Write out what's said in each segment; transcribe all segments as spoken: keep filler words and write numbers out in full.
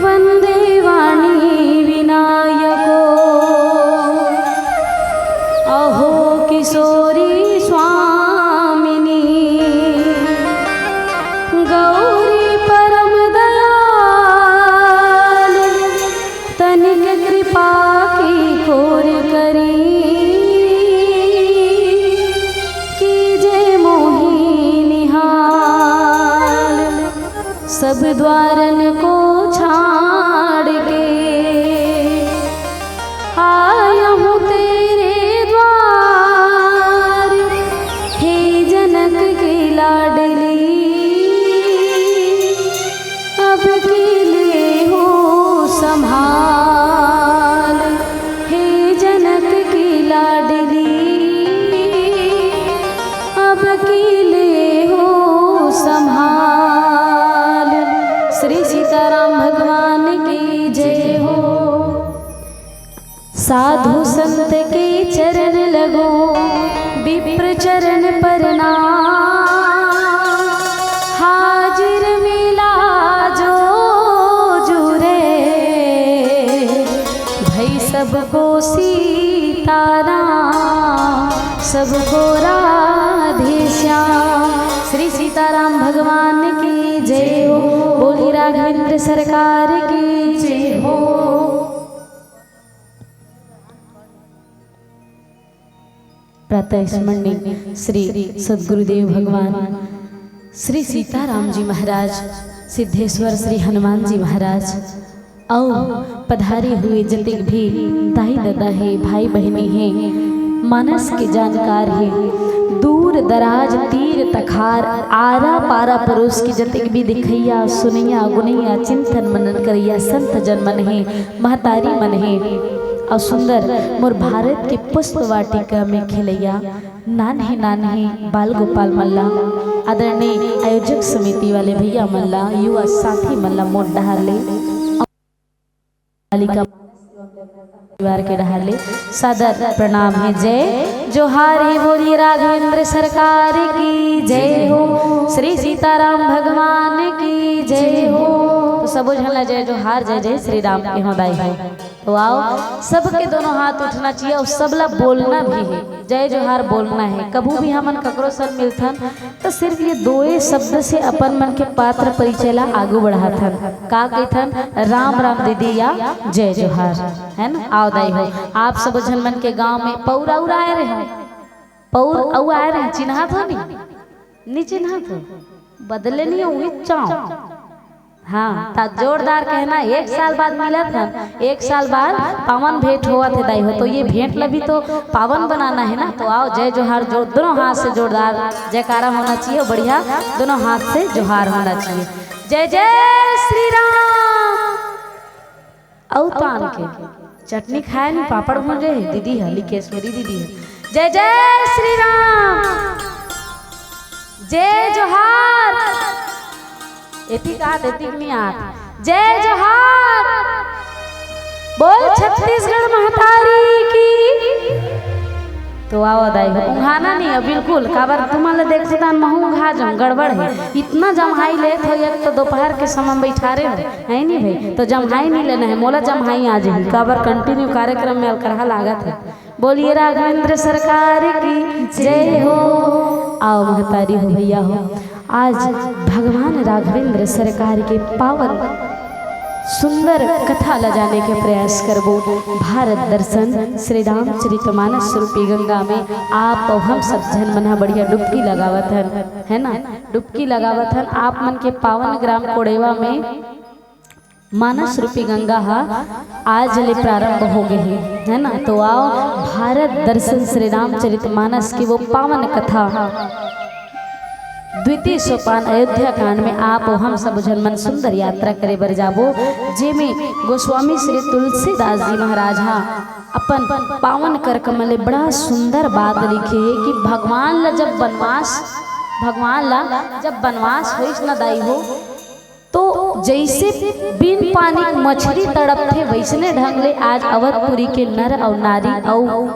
वन्दे वाणी विनायको। अहो किशोरी स्वामिनी, गौरी परम दयाल, तनिक कृपा की कोर करी, कीजे मोहि निहाल। सब द्वारन को छाड़ के आया हूँ तेरे द्वार, हे जनक की लाडली, अब की ले हो संभाल, हे जनक की लाडली, अब की ले हो संभाल। श्री सीताराम भगवान की जय हो। साधु संत के चरण लगो, विप्र चरण प्रणाम। हाजिर मिला जो जुरे, भई सबको सीताराम, सबको राधे श्याम। श्री सीताराम भगवान की जय हो। बोली राघवेंद्र सरकार की जय हो। प्रातः स्मरणीय श्री सद्गुरुदेव भगवान, श्री सीताराम जी महाराज, सिद्धेश्वर श्री हनुमान जी महाराज, अउ पधारे हुए जतिक भी दाई ददा हे, भाई बहिनी हे, मानस के जानकार हे, दूर दराज, तीर तखार, आरा पारा परोस के जतिक भी दिखइया, सुनइया, गुनइया, चिंतन मनन करइया संत जन मन हे, महतारी मन हे, अउ सुंदर मोर भारत के पुष्प वाटिका में खेलइया नान्हे नान्हे बाल गोपाल मन ला, आदरणीय आयोजक समिति वाले भैया मन ला, युवा साथी मन ला मोर डहार ले, बालिका परिवार के डहार ले सादर प्रणाम हे। जय जोहार हे। बोलिए राघवेंद्र सरकार की जय हो। श्री सीताराम भगवान की जय हो। तो सबो झन ला जय जोहार, जय जय श्री राम के हो दाई हो। तो आओ, सबके दोनों हाथ उठना चाहिए अउ सबला बोलना भी हे, जय जोहार बोलना हे। कभू भी हमन ककरो संग मिलथन, तो सिर्फ ये दोए शब्द से अपन मन के पात्र परिचय ला आगू बढ़ाथन। का कहिथन? राम राम दीदी या जय जोहार, है ना? आओ दाई हो, आप सबो झन मन के गांव में पौर अउ आए रहे, पौर अउ आए रहे, चिन्हात हो नी? नी चिन्हात हो? बदले नहीं हो, उही चाव। हाँ, त जोरदार कहना, एक साल बाद मिलत हन, एक साल बाद पावन भेंट होवत हे दाई हो, तो ये भेंट ला भी तो पावन बनाना है ना। तो आओ, जय जोहार, जो दोनों हाथ से जोरदार जयकारा होना चाहिए, बढ़िया दोनों हाथ से जोहार होना चाहिए। जय जय श्री राम। अउ तान के चटनी खाए नी, पापड़ भूंजे हे दीदी ह, लिकेश्वरी दीदी ह। जय जय श्री राम, जय जोहार। एतिक आत, एतिक नी आत। जय जोहार। बोल छत्तीसगढ़ महतारी की। तो आओ दाई हो, उंघाना नहीं है बिल्कुल, काबर तुमन ला देखथों त महूं उंघा जाऊं, गड़बड़ है। इतना जम्हाई लेत हो, एक तो दोपहर के समय में बैठारे हो, है नहीं भाई? तो जम्हाई नहीं लेना है, मोला जम्हाई आ जाही, काबर continue कार्यक्रम में अलकरहा लागत है। बोलिए राघवेंद्र सरकार की जय हो। आओ महतारी हो, भैया हो, आज भगवान राघवेंद्र सरकार के पावन सुंदर कथा ला जाने के प्रयास करबो। भारत दर्शन श्री रामचरितमानस रूपी गंगा में आप अउ हम सब झन मन ह बढ़िया डुबकी लगावत हन, है ना? डुबकी लगावत हन आप मन के पावन ग्राम कोड़ेवा में। मानस रूपी गंगा ह आज ले प्रारंभ हो गे हे, है ना? तो आओ, भारत दर्शन श्री रामचरित मानस के वो पावन कथा, द्वितीय सोपान अयोध्या कांड में आप अउ हम सब झन मन सुंदर यात्रा करे बर जाबो, जेमे गोस्वामी श्री तुलसीदास जी महाराज ह अपन पावन कर कमल ले बड़ा सुंदर बात लिखे हे कि भगवान ला जब बनवास, भगवान ला जब बनवास होइस न दाई हो, तो जइसे बिन पानी के मछरी तड़पथे, वइसने ढंग ले आज अवधपुरी के नर अउ नारी अउ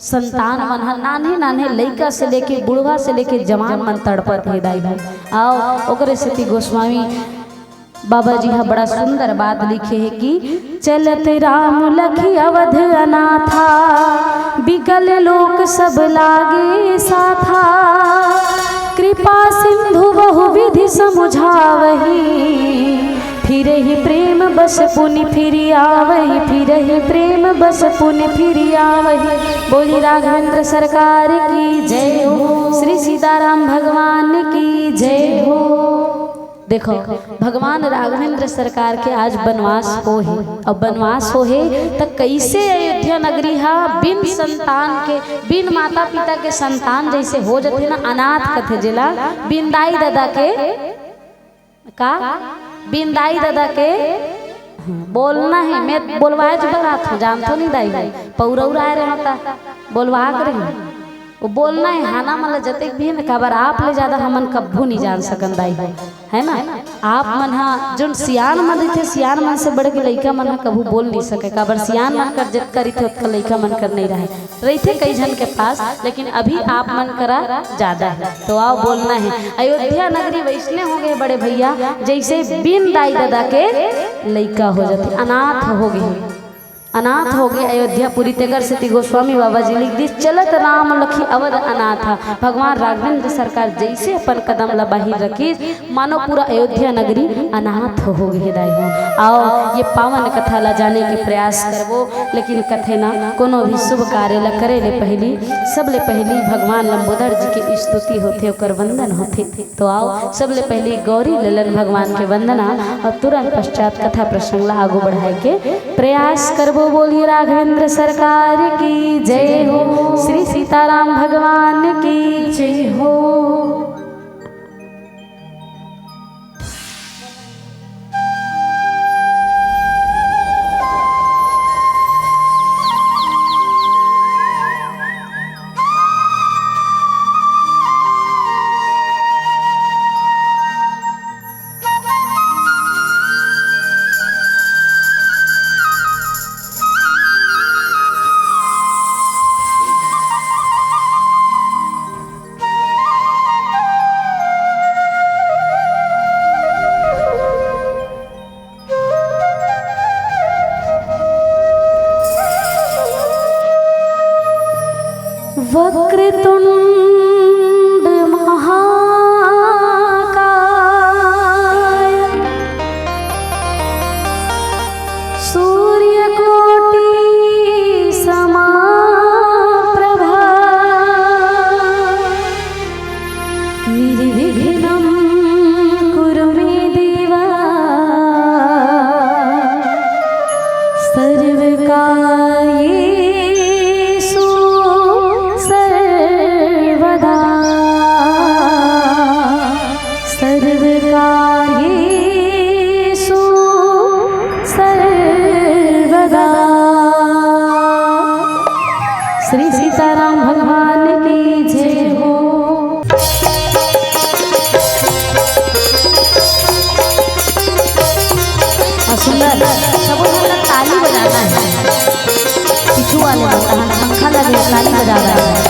संतान मन ह, नान्हे नान्हे लइका से लेके, बुढ़वा से लेके जवान मन तड़पत हे दाई हो। अउ ओकरे सेती गोस्वामी बाबा जी ह बड़ा सुंदर बात लिखे हे कि चलत राम लखि अवध अनाथा, बिकल लोक सब लागे साथा। कृपा सिंधु बहु विधि समुझावहि, फिरहि प्रेम बस पुनि फिरि आवहि, फिरहि प्रेम बस पुनि फिरि आवहि। बोली राघवेंद्र सरकार की जय हो, श्री सीताराम भगवान की जय हो। देखो, भगवान राघवेंद्र सरकार के आज बनवास हो हे, अउ बनवास हो हे त कइसे अयोध्या नगरी हा बिन संतान के, बिन माता पिता के संतान जइसे हो जथे ना, अनाथ कथे जेला, बिन दाई ददा के, का? बिन दाई ददा के बोलना हे, मैं बोलवाए च बरात हूँ, जानथो नहीं दाई हो, पौरौर आए रहे होता, बोलवा के रही। वो बोलना हे, हाना मन ल जतेक भी हे ना, काबर आप ले जादा हमन कभू नहीं जान सकन दाई हो, है ना? आप मन हा, जोन सियान मन रहिथे, सियान मन से बढ़ के लइका मन हा कभू बोल नहीं सके, काबर सियान मन कर जतका रहिथे, ओतका लइका मन कर नहीं रहे, रहिथे कई झन के पास, लेकिन अभी आप मन करा जादा हे। तो आओ बोलना हे, अयोध्या नगरी वैसने हो गे बड़े भैया, जइसे बिन दाई ददा के लइका हो जाथे, अनाथ हो गे। अनाथ हो गे अयोध्यापुरी। तेकर सेती गोस्वामी बाबा जी लिख दिस, "चलत राम लखि अवध अनाथा।" भगवान राघवेंद्र सरकार जइसे अपन कदम ला बाहिर रखिस, मानो पूरा अयोध्या नगरी अनाथ हो गे हे दाई हो। आओ ये पावन कथा ला जाने के प्रयास करबो, लेकिन कथे ना, कोनो भी शुभ कार्य ला करे ले पहिली, सबले पहिली भगवान लंबोदर जी के स्तुति होथे, ओकर वंदन होथे। तो आओ, सबले पहले गौरी ललन भगवान के वंदना अउ तुरंत पश्चात कथा प्रसंग ला आगू बढ़ाए के प्रयास करबो। बोलिए राघवेंद्र सरकार की जय हो, श्री सीताराम भगवान की जय हो। वक्रतुंड महाकाय सूर्यकोटि समाप्रभा। निर्विघ्नं कुरु मे देवा सर्वकार्येषु सर्वदा। सर्वकार्येषु सर्वदा। श्री सीताराम भगवान की जय हो। और सुंदर, सबो झन ला ताली बजाना है। पीछू वाले मन, तहां पंखा लगे, ताली बजा रहा है।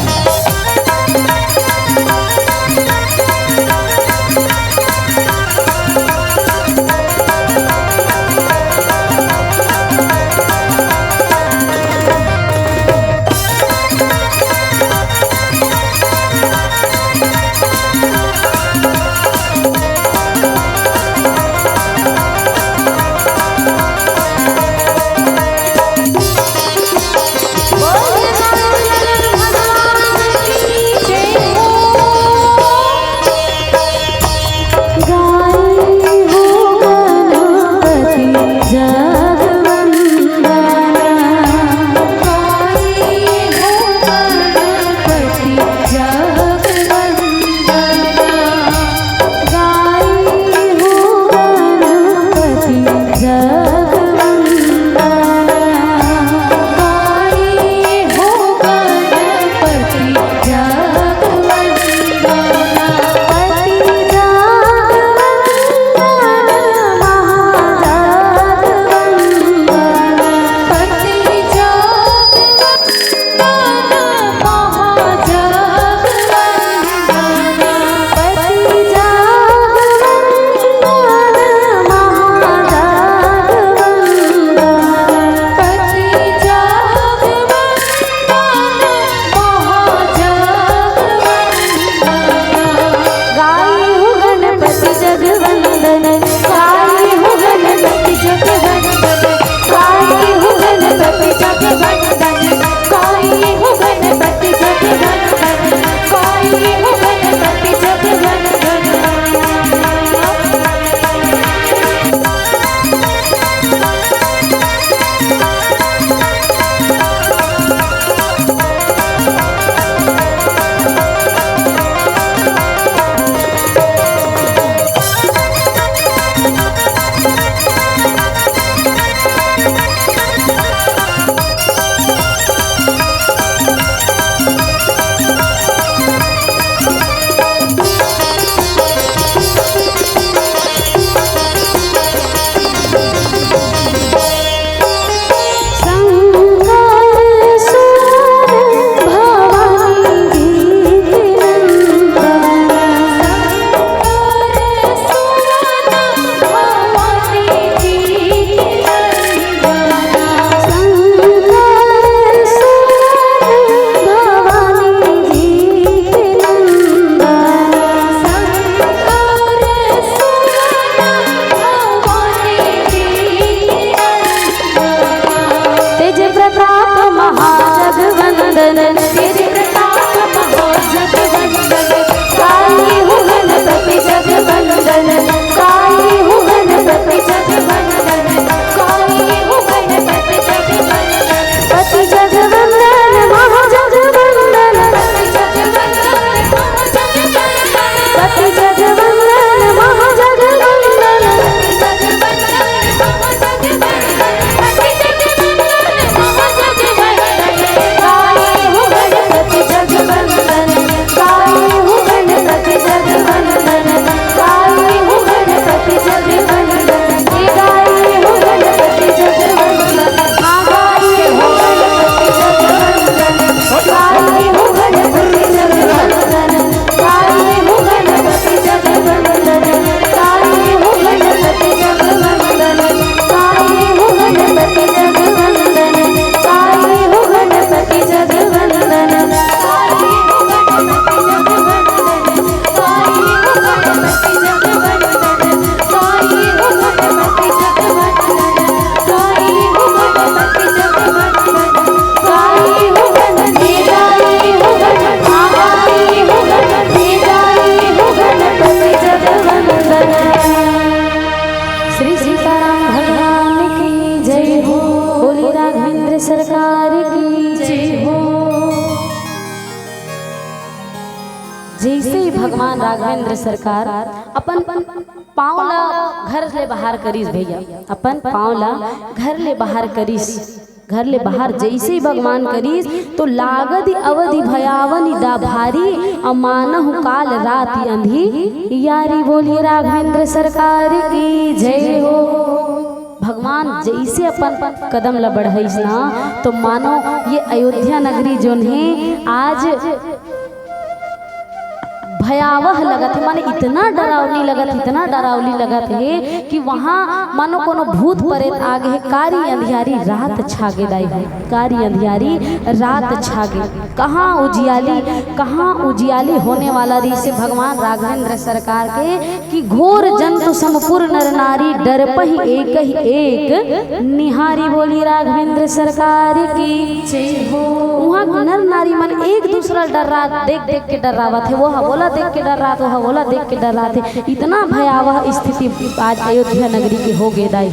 राघवेंद्र सरकार अपन पाँव ला घर ले बाहर करिस भैया, अपन पाँव ला घर ले बाहर करिस। घर ले बाहर जइसे ही भगवान करिस, तो लागदि अवधि भयावनि दा भारी, अउ मानहु काल राति अंधियारी। बोलिए राघवेंद्र सरकार की जय हो। भगवान जइसे अपन कदम ला बढ़ाइस ना, तो मानो ये अयोध्या नगरी जोन हे, आज भयावह लगत हे, माने इतना डरावनी लगत, इतना डरावनी लगत हे कि वहाँ मानो कोनो भूत परेत आ गे हे। कारी अंधियारी रात छा गे दाई हो, कारी अंधियारी रात छा गे। कहाँ उजियाली, कहाँ उजियाली होने वाला रिहिसे भगवान राघवेंद्र सरकार के कि घोर जंतु सम पुर नर नारी, डरपहि एकहि एक निहारी। बोलिए राघवेंद्र सरकार की जय हो। उहाँ के नर नारी मन एक दूसरा ल डर्रात, देख देख के डर्रावत हे, वो ह वोला देख के डर्रात, वो ह वोला देख के डर्रात हे। इतना भयावह स्थिति आज अयोध्या नगरी के हो गे दाई।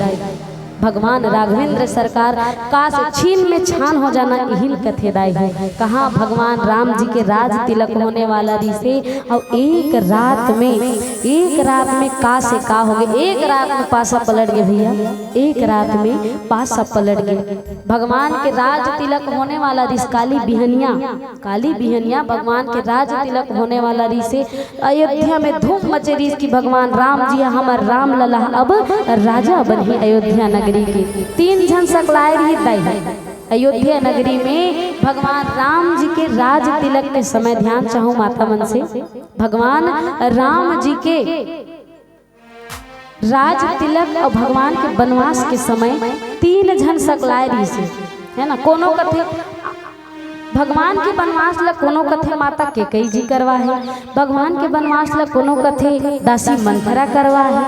भगवान राघवेंद्र सरकार कास छीन में छान हो जाना, इही ल कथे दाई हो। कहाँ भगवान राम जी के राज तिलक होने वाला रिहिसे, अउ एक रात में, एक रात में का से का हो गे, एक रात में पासा पलट गे भैया, एक रात में पासा पलट गे। भगवान के राज तिलक होने वाला रिहिस काली बिहनिया, काली बिहनिया भगवान के राज तिलक होने वाला रिहिसे। अयोध्या में धूम मचे रिहिस कि भगवान राम जी ह हमर राम लला अब राजा बनही अयोध्या नगरी के। तीन झन सकलाय रिहिस दाई हो। अयोध्या नगरी में भगवान राम जी के राज तिलक के समय, ध्यान चाहूं माता मन से, भगवान राम जी के राज तिलक अउ भगवान के बनवास के समय तीन झन सकलाय रिहिसे, है ना। कोनो कथे भगवान के बनवास ला, कोनो कथे माता केकई जी करवाहे, भगवान के बनवास ला कोनो कथे दासी मंथरा करवाहे,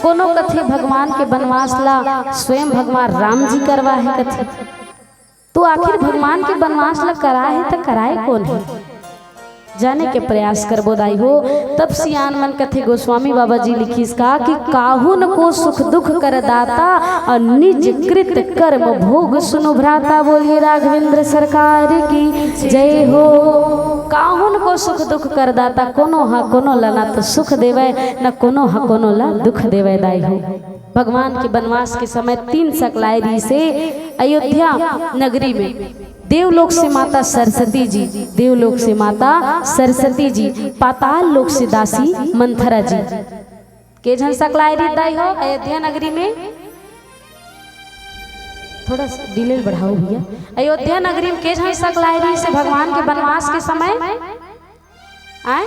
कोनो कथे भगवान के बनवास ला स्वयं भगवान राम जी करवाहे कथे। तो आखिर भगवान के बनवास ला कराए हे त कराए कोन हे? जाने के प्रयास करबो दाई हो। तब सियान मन कथे, गोस्वामी बाबा जी लिखिस का कि काहुन को सुख दुख कर दाता, अउ निज कृत कर्म भोग सुनु भ्राता। बोलिए राघवेंद्र सरकार की जय हो। काहुन को सुख दुख कर दाता, कोनो ह कोनो ला ना तो सुख देवय, ना कोनो ह कोनो ला दुख देवय दाई हो। भगवान के बनवास के समय तीन सकलाय रिहिसे अयोध्या नगरी में। देवलोक से माता सरस्वती जी, देवलोक से माता सरस्वती जी, पाताल लोक से दासी मंथरा जी। के झन सकलाय रिहिस दाई हो अयोध्या नगरी में? थोड़ा सा डिले बढ़ाओ भैया। अयोध्या नगरी में के झन सकलाय रिहिसे भगवान के बनवास के समय? आय?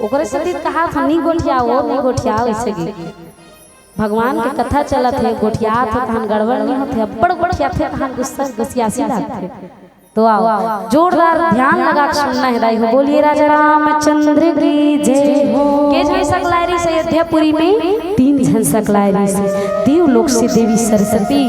ओकरे सेती कहाथंव, नी गोठियाओ, नी गोठियाओ, अइसे गे। भगवान के कथा चलत हे, गोठियात हे, तहन गड़बड़ नी होथे, अब्बड़ गोठियाथे, तहन गुस्सा, गुसियासी लागथे। तो आओ, जोरदार ध्यान लगा के सुनना हे दाई हो। बोलिए राजा रामचंद्र की जय हो। के झन सकलाय रिहिस अयोध्यापुरी में? तीन झन सकलाय रिहिस। देवलोक से देवी सरस्वती,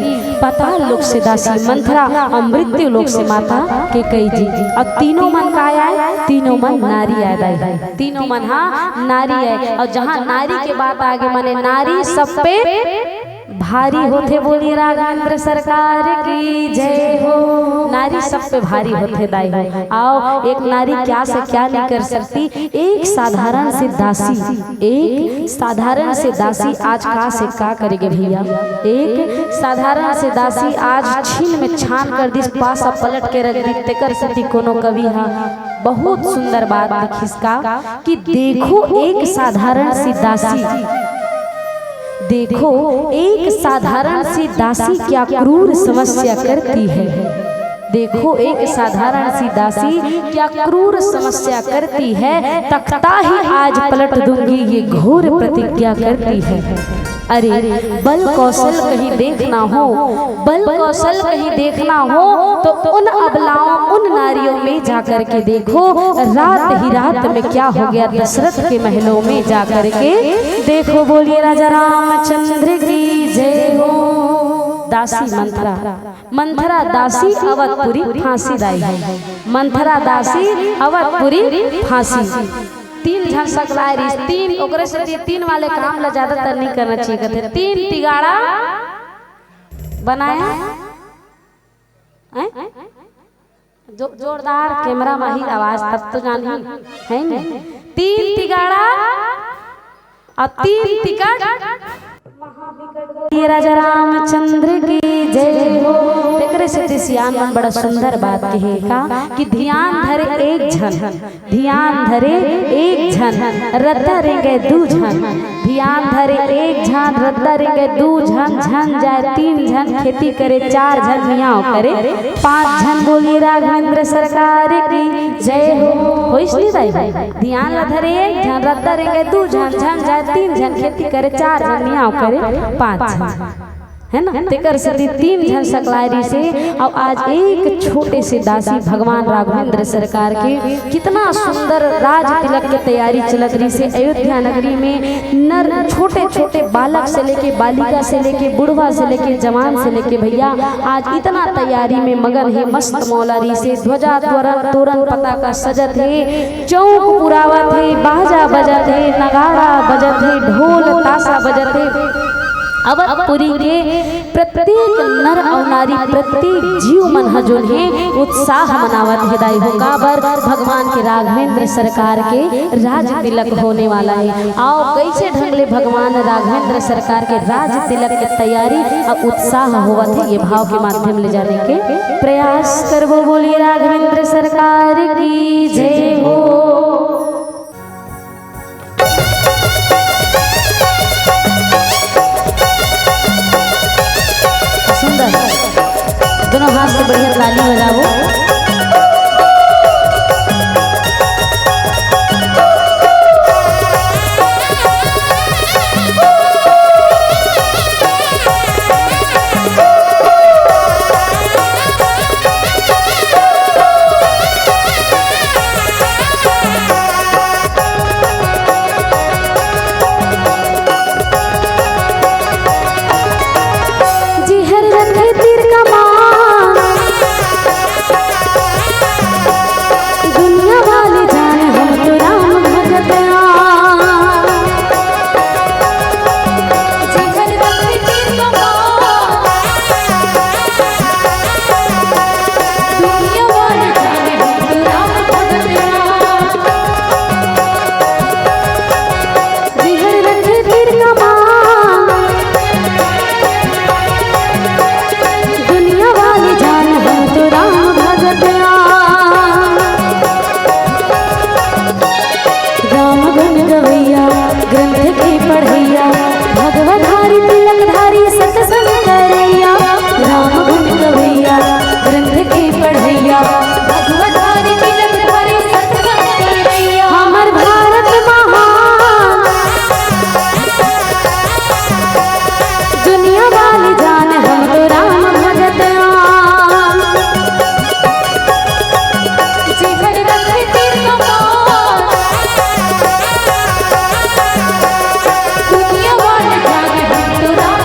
पाताल लोक से दासी मंथरा, अउ मृत्यु लोक से माता केकई जी। अउ तीनों मन काय आय? तीनों मन नारी आय दाई। तीनों मन हा नारी आय। अउ जहाँ नारी के बात आगे, माने नारी सब पे भारी होथे। बोलिए राघवेंद्र सरकार की जय हो। नारी सब पे भारी होथे दाई हो। आओ, एक नारी क्या से क्या नहीं कर सकती। एक साधारण से दासी, एक साधारण से दासी आज का से का करेगे भैया। एक साधारण से दासी आज छीन में छान कर दिस, पासा पलट के रख दिस। तेकर सेती कोनो कवि हा बहुत सुंदर बात लिखिस का कि देखो एक साधारण सी दासी, देखो एक साधारण सी दासी क्या क्रूर समस्या करती है। देखो एक साधारण सी दासी क्या क्रूर समस्या करती है, तख्ता ही आज पलट दूंगी ये घोर प्रतिज्ञा करती है। अरे बल कौशल कहीं देखना हो, बल कौशल कहीं देखना हो तो उन अबलाओं, उन नारियों में जाकर के देखो, रात ही रात में क्या हो गया दशरथ के महलों में जाकर के देखो। बोलिए राजा रामचंद्र की जय हो। दासी मंथरा, मंथरा दासी अवधपुरी फांसी दाई। मंथरा दासी अवधपुरी फांसी। तीन झन सकलाय रिहिस, तीन, ओकरे सेती तीन वाले काम ला ज्यादातर नहीं करना चाहिए कहथे। तीन तिगाड़ा बनाया, हैं? जो, जोरदार कैमरा माहिर आवाज तब तो जानही, है नी? तीन तिगाड़ा अउ तीन तिकड़। ये राजा रामचंद्र की जय हो। एकरे सेती सियान मन बड़ा सुंदर बात कहे का कि धियान धरे एक झन, धियान धरे एक झन, रद्दा रेंगे दू झन। धियान धरे एक झन, रद्दा रेंगे दू झन, झन जाए तीन झन, खेती करे चार झन, मियाँ करे पाँच झन। बोलिए राघवेंद्र सरकार की जय हो। होइस नी दाई? धियान ला धरे एक झन, रद्दा रेंगे दू झन, झन जाए तीन झन, खेती करे चार झन, मियाँ करे पाँच झन। है ना? तेकर सेती तीन झन सकलाय रिहिसे। अउ आज एक छोटे से दासी भगवान राघवेंद्र सरकार के कितना सुंदर राज तिलक के तैयारी चलत रिहिसे। अयोध्या नगरी में नर, छोटे छोटे बालक से लेके, बालिका से लेके, बुढ़वा से लेके, जवान से लेके, भैया आज इतना तैयारी में मगन हे। मस्त मौला रिहिसे, ध्वजा तोरन, तोरन पताका सजत हे, चौक पुरावत हे, बाजा बजत हे, नगाड़ा बजत हे, ढोल तासा बजत हे। अवधपुरी के प्रत्येक नर अउ नारी, प्रत्येक जीव मन ह जोन हे, उत्साह मनावत हे दाई हो। काबर? भगवान के राघवेंद्र सरकार के राज तिलक होने वाला हे। अउ कइसे ढंग ले भगवान राघवेंद्र सरकार के राज तिलक के तैयारी अउ उत्साह होवत हे, ये भाव के माध्यम ले जाने के प्रयास करबो। बोलिए राघवेंद्र सरकार की जय हो। सुंदर। दोनों हाथ से बढ़िया ताली बजाओ। जेहर रखे तीर कमान, दुनिया वाले जान हम तो राम भगत आन। जेहर रखे तीर कमान, दुनिया वाले जान हम तो राम भगत आन। जेहर रखे तीर कमान, दुनिया वाले जान हम तो राम भगत आन। राम गुण गवैया, ग्रंथ के पढ़ैया, भगवतधारी तिलकधारी सत्संग करैया। राम गुण गवैया, ग्रंथ के पढ़ैया, भगवतधारी तिलकधारी सत्संग करैया। हमर भारत महान, दुनिया वाली जान हम तो राम भगत आन। जेहर रखे तीर कमान, दुनिया वाली जान हम तो राम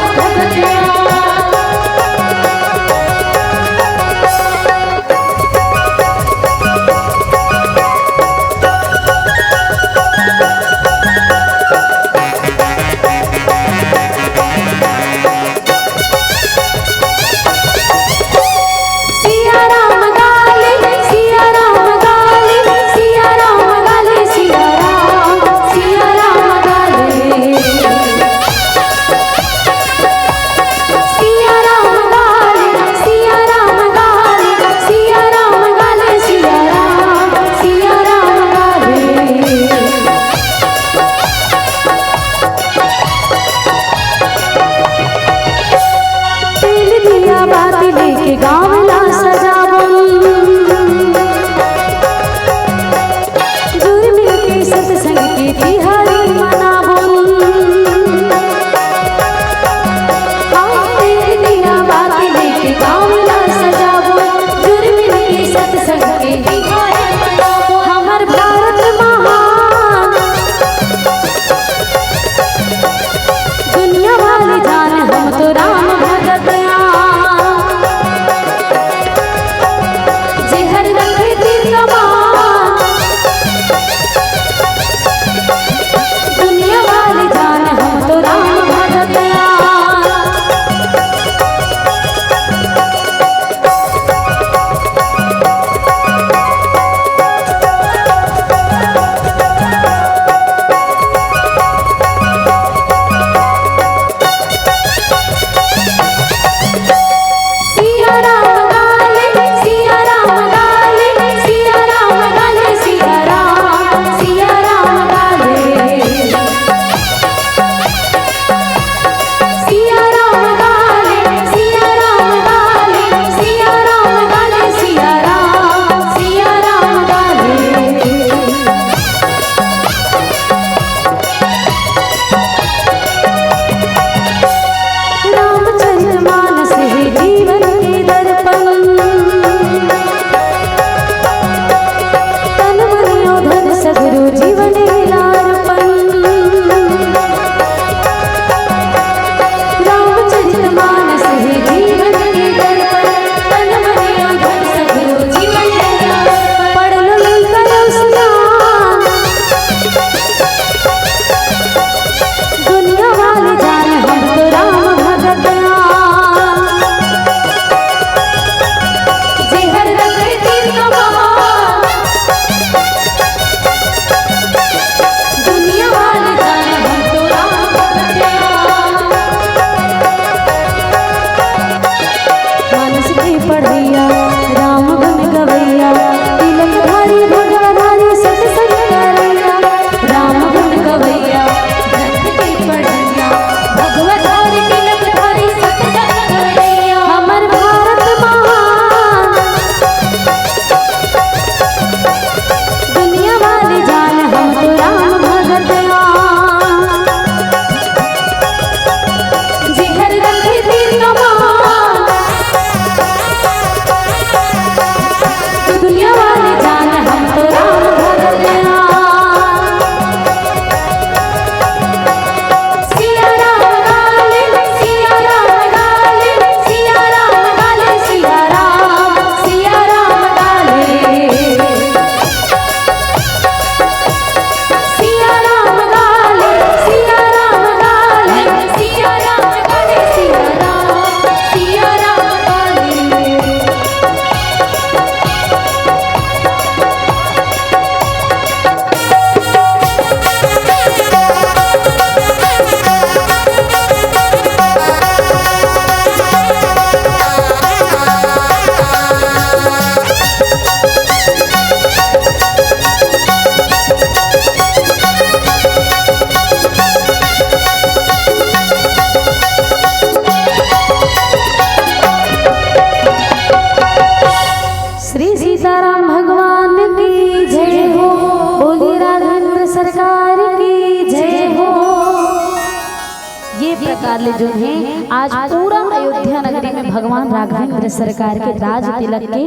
प्रकार ले जो हे, आज पूरा अयोध्या नगरी में भगवान राघवेंद्र सरकार के राज तिलक के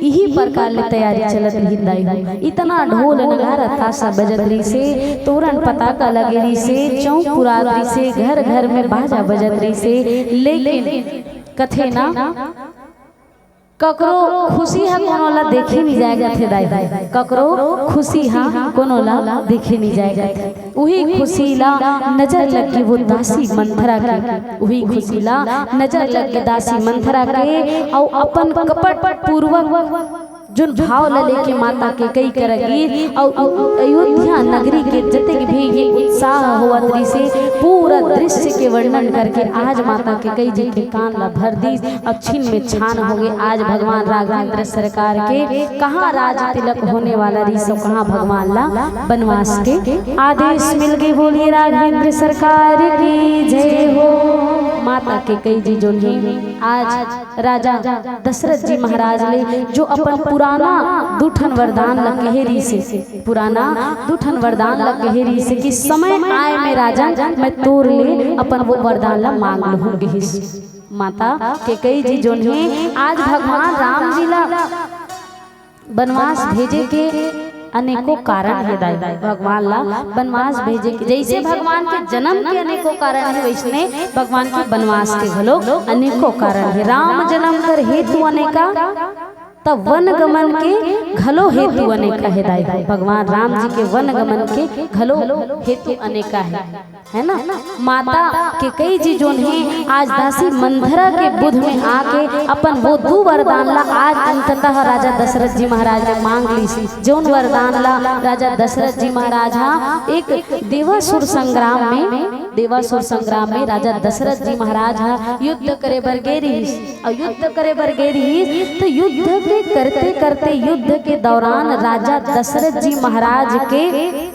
इही प्रकार ले तैयारी चलत रहिस दाई हो। इतना ढोल नगारा तासा बजत रहिसे, तोरन पताका लगे रहिसे, चौक पुरात रहिसे, घर घर में बाजा बजत रहिसे, लेकिन कथे ना, ककरो खुशी ह कोनो ला देखे नइ जाय कथे दाई, ककरो खुशी ह कोनो ला देखे नइ जाय कथे। उही खुशी ला नजर लग गे वो दासी मंथरा के, उही खुशी ला नजर लग गे दासी मंथरा के, अउ अपन कपट पूर्वक जोन भाव ला लेके माता कैकई करा गिस, अउ अयोध्या नगरी के जतेक भी ये उत्साह होवत रहिसे, पूरा दृश्य के वर्णन करके आज माता कैकई जी के कान ला भर दिस। अब छिन में छान होगे। आज भगवान राघवेंद्र सरकार के कहाँ राज तिलक होने वाला रहिस अउ कहाँ भगवान ला बनवास के आदेश मिल गे। बोलिए राघवेंद्र सरकार की जय हो। माता कैकई जी जोन हे आज राजा दशरथ जी महाराज ले जो अपन पुराना दू ठन वरदान ला कहे रहिसे, पुराना दू ठन वरदान ला कहे रहिसे कि समय आय में राजन मैं तोर ले अपन वो वरदान ला मांग लूहूं कहिस। माता कैकई जी जोन हे आज भगवान राम जी ला बनवास भेजे के अनेकों कारण हे दाई। भगवान ला बनवास भेजे के, जइसे भगवान के जनम के अनेकों कारण हे, वइसने भगवान के बनवास के घलो अनेकों कारण हे। राम जनम कर हेतु अनेका, त वन गमन के घलो हेतु अनेका हे दाई। भगवान राम जी के वन गमन के घलो हेतु अनेका हे, है ना? माता कैकई जी जोन हे आज दासी मंथरा के बुध में आके अपन वो दू वरदान ला आज अंततः राजा दशरथ जी महाराज ले मांग लिस। जोन वरदान ला राजा दशरथ जी महाराज हा एक देवासुर संग्राम में, देवासुर संग्राम में राजा दशरथ जी महाराज हा युद्ध करे बर गे रहिस, अउ युद्ध करे बर गे रहिस, त युद्ध के करते करते, युद्ध के दौरान राजा दशरथ जी महाराज के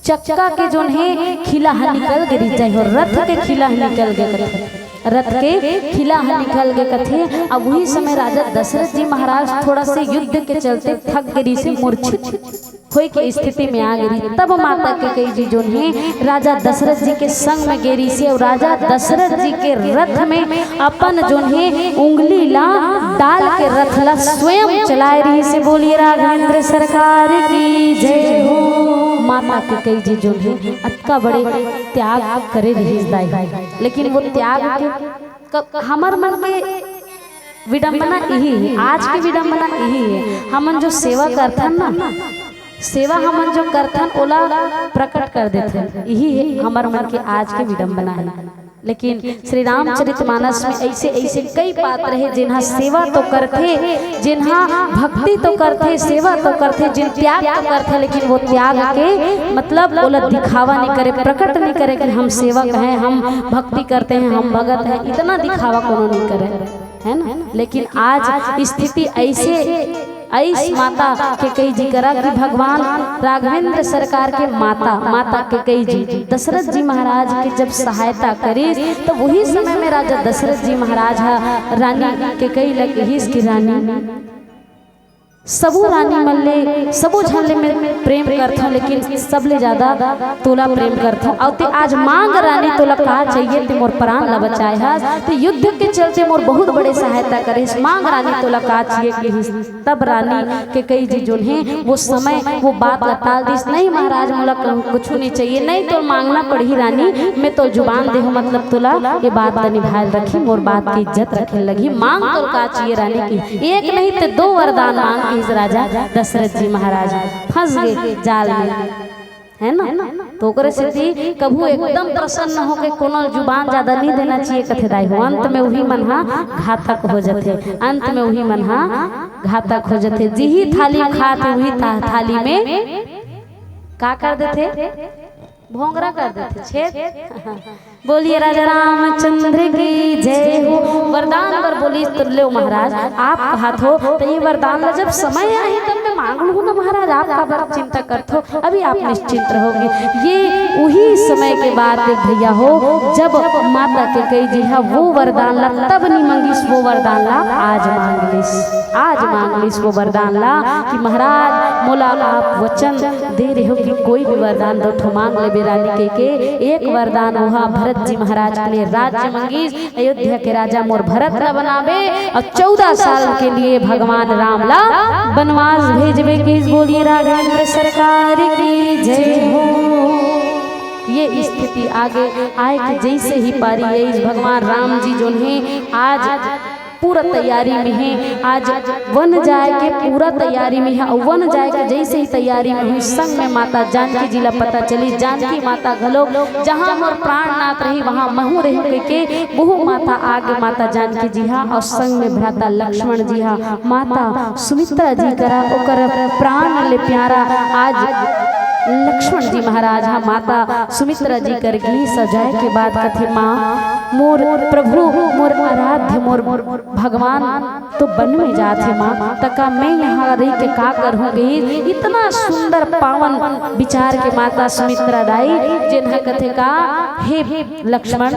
चक्का के जोन हे खिला ह निकल गे रहिस, चाहे हो रथ के खिला ह निकल गे कथे, रथ के खिला ह निकल गे कथे। अब उही समय राजा दशरथ जी महाराज थोड़ा से युद्ध के चलते थक गे रहिसे, मूर्छित होए के स्थिति में आ गे रहिस। तब माता कैकई जी जोन हे राजा दशरथ जी के संग में गे रहिसे, अउ राजा दशरथ जी के रथ में अपन जोन हे उंगली ला डाल के रथ ला स्वयं चलाए रहिसे। बोलिए राघवेंद्र सरकार की जय हो। माता कैकई जी जोन हे अतका बड़े त्याग करे रहिस दाई, लेकिन वो त्याग के क-, हमर मन के विडंबना इही हे, आज के विडंबना इही हे। हमन जो सेवा करथन ना, सेवा हमन जो करथन ओला प्रकट कर देथन, इही हे हमर मन के आज के विडंबना हे। लेकिन श्री रामचरित मानस में ऐसे ऐसे कई पात्र हे जिनहा सेवा तो करथे, जिनहा भक्ति तो करथे, सेवा तो करथे, जिन त्याग तो करथे, लेकिन वो त्याग के मतलब ओला दिखावा नहीं करे, प्रकट नहीं करे कि हम सेवक हैं, हम भक्ति करते हैं, हम भगत हैं, इतना दिखावा कोनो नहीं करे, है ना? लेकिन आज स्थिति ऐसे आइस माता कैकई जी करा कि भगवान राघवेंद्र सरकार के माता, माता कैकई जी दशरथ जी महाराज के जब सहायता करिस, तो वही समय में राजा दशरथ जी महाराज हा रानी कैकई ल कहिस कि रानी, सबो रानी मन ले, सबो झन ले मैं प्रेम करथों, लेकिन सबले ज्यादा तोला प्रेम करथों। अउ ते आज मांग रानी, तोला का चाहिए? ते मोर प्राण ला बचाए हस, ते युद्ध के चलते मोर बहुत बड़े सहायता करिस। मांग रानी, तोला का चाहिए? कहिस। तब रानी कैकई जी जोन हे वो समय वो बात ला टाल दिस, नहीं महाराज, मोला कहूँ कुछु नहीं चाहिए, नहीं तो मांगना पड़ही रानी, मैं तो जुबान देहूँ, मतलब तोला ये बात ला निभाए रखी, मोर बात के इज्जत रखे लगही। मांग तोर का चाहिए रानी? कहिस एक नहीं ते दो वरदान मांग, कहिस राजा दशरथ जी महाराज। फंस गे जाल में, है ना? तो ओकरे सेती कभू एकदम प्रसन्न होके कोनो जुबान ज्यादा नहीं देना चाहिए, कथे दाई हो। अंत में उही मन हा घातक हो जथे, अंत में उही मन हा घातक हो जथे। जिही थाली खात उही था-, थाली में का कर देथे? भोंगरा कर देथे, छेद। बोलिए राजा रामचंद्र की जय हो। वरदान बर बोलिस त लेव महाराज, आप कहत हो, त ये वरदान ला जब समय आही तब मैं मांग उन्होंने महाराज आप काबर चिंता करथो, अभी आप निश्चिंत रहोगे। ये उही समय के बात हे भैया हो, जब माता कैकेयी जी हा वो वरदान ला तब नी मंगिस, वो वरदान ला आज मांग लिस। आज मांग लिस वो वरदान ला कि महाराज मोला आप वचन दे रहे हो कि कोई भी वरदान दो ठो मांग लेबे रानी कहिके। एक वरदान ओहा भरत जी महाराज के लिए राज्य मंगिस, अयोध्या के राजा मोर भरत ला बनाबे अउ चौदह साल के लिए भगवान राम ला बनवास भेजबे कहिस। बोलिए राघवेंद्र सरकार की जय हो। ये स्थिति आगे आए कि जैसे ही पारी आइस, भगवान राम जी जोन हे आज पूरा तैयारी में हे, आज वन जाए के पूरा तैयारी में हे। अउ वन जाए के जैसे ही तैयारी में होइस, संग में माता जानकी जी ला पता चलिस, जानकी माता घलो, जहाँ मोर प्राणनाथ रही वहाँ महूँ रही कहिके वहू माता आगे माता जानकी जी हा अउ संग में भ्राता लक्ष्मण जी हा माता सुमित्रा जी करा ओकर प्राण ले प्यारा आज लक्ष्मण जी महाराज हा माता सुमित्रा जी कर गीत सजाए के बाद कथे, माँ मोर प्रभु, मोर आराध्य, मोर भगवान तो वन में जात हे माँ, त का मैं यहाँ रही के का करहूँ कहिस। इतना सुंदर पावन विचार के माता सुमित्रा दाई जेन हा कथे का, हे लक्ष्मण,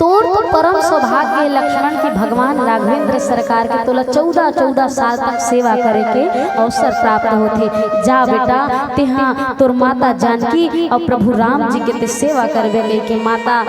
तोर तो परम सौभाग्य हे लक्ष्मण कि भगवान राघवेंद्र सरकार के तोला चौदह चौदह साल तक सेवा करे के अवसर प्राप्त होथे। जा बेटा, तेहा तोर माता जानकी अउ प्रभु राम जी के ते सेवा करबे कहिके माता